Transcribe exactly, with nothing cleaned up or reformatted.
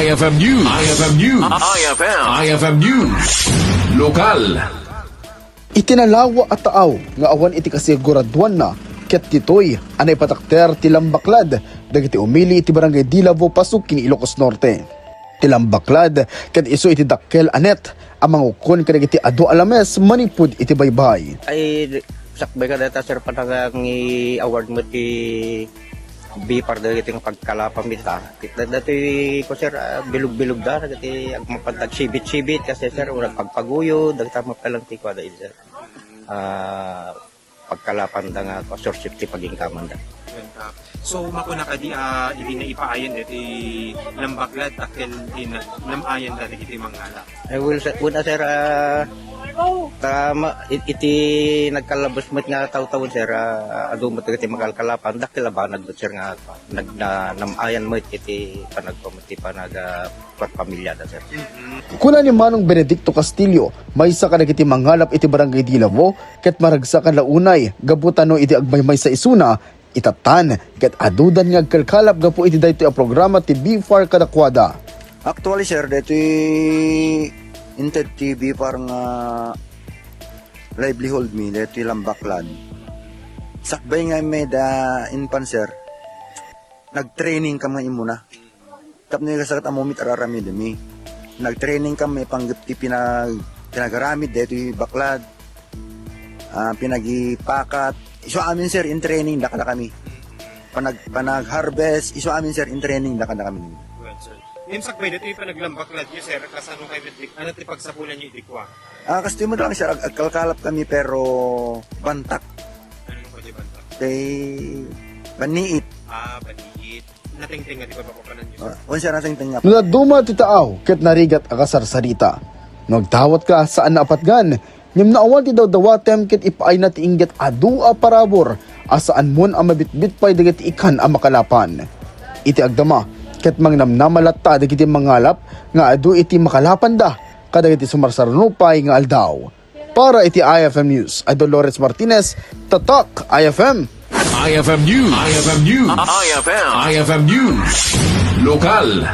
I F M News. I F M News. I F M. I F M News. Lokal. Iti nalawa a taaw nga awan iti kasiguraduanna, ket ditoy a naipatakder ti lambaklad dagiti umili iti Barangay Dilavo, Pasuk ken Ilocos Norte. Ti lambaklad ket isu iti dakkel a net a mangukkon kadagiti adu a lames manipud iti baybay. Ay, sakbay ka data, sir, panagang i-award mo ti B P A R dagiti nga pagkalapan mi ta. Datoy ko, sir, ah, bilog-bilog da, dagiti agmapantag sibit-sibit, kasi, sir, wala pagpaguyo, dagita mapalang ti kuwada, sir. Ah, pagkalapan da nga source of ti pagingkaman da. So, makuna kadi, ah, idi naipaayan dati lambaklad, takkel din nam-ayan dati iti mangala. Eh, well, sir, una, sir, ah, ta, ma-, it-, iti nagkalabos met nga taw-tawen, sir, ah, adu met dagiti makalkalapan, dakkel a banag met, sir, nga nag-, na-, nam-ayan met iti panagpam-, iti panag-, ah, pamilya da, sir. Kuna ni Manong Benedicto Castillo, maysa kadagiti mangalap iti Barangay Dilavo, ket maragsakan la unay, gapu ta no idi agmaymaysa isuna, itattan, ket adudan nga agkalkalap gapu iti daytoy a programa ti B P A R kadakuada. Actually, sir, daytoy inted ti B P A R nga livelihood mi, daytoy lambaklad. Sakbay nga may da inpan, sir, nag-training kami immuna. Tapno ikasakit a mumit araramid mi. Nag-training kami panggep ti pinag-, pinagaramid daytoy baklad. Ah, pinagipakat. Isu amin, sir, in training da kadakami. Panag-, panag-harvest, isu amin, sir, in training da kadakami. Well, sir. Ngem sakbay daytoy panaglambaklad niyo, sir, kasano kayo met-, ano ti pagsapulan niyo idi kua? Ah, kastoy met lang, sir, ag-, agkalkalap kami pero bantak. Ano yung pwede bantak? Kay baniit. Ah, baniit. Natengteng nga di ba papapanan niyo, sir? Ah, wen, sir, natengteng nga. No naduma ti taaw ket narigat a kasarsarita. No agdawat ka, saan na a patgan. Ngem no awan ti dawdawatem ket ipaayna ti inggit adu a parabur a saanmon a mabitbit pay dagiti ikkan a makalapan. Iti agdama, ket mangnamnama latta dagiti mangalap nga adu iti makalapanda kadagiti sumarsarno pay nga aldaw. Para iti I F M News, Idol Lawrence Martinez, Tatak I F M. I F M News. I F M News. I F M. I F M News. Lokal.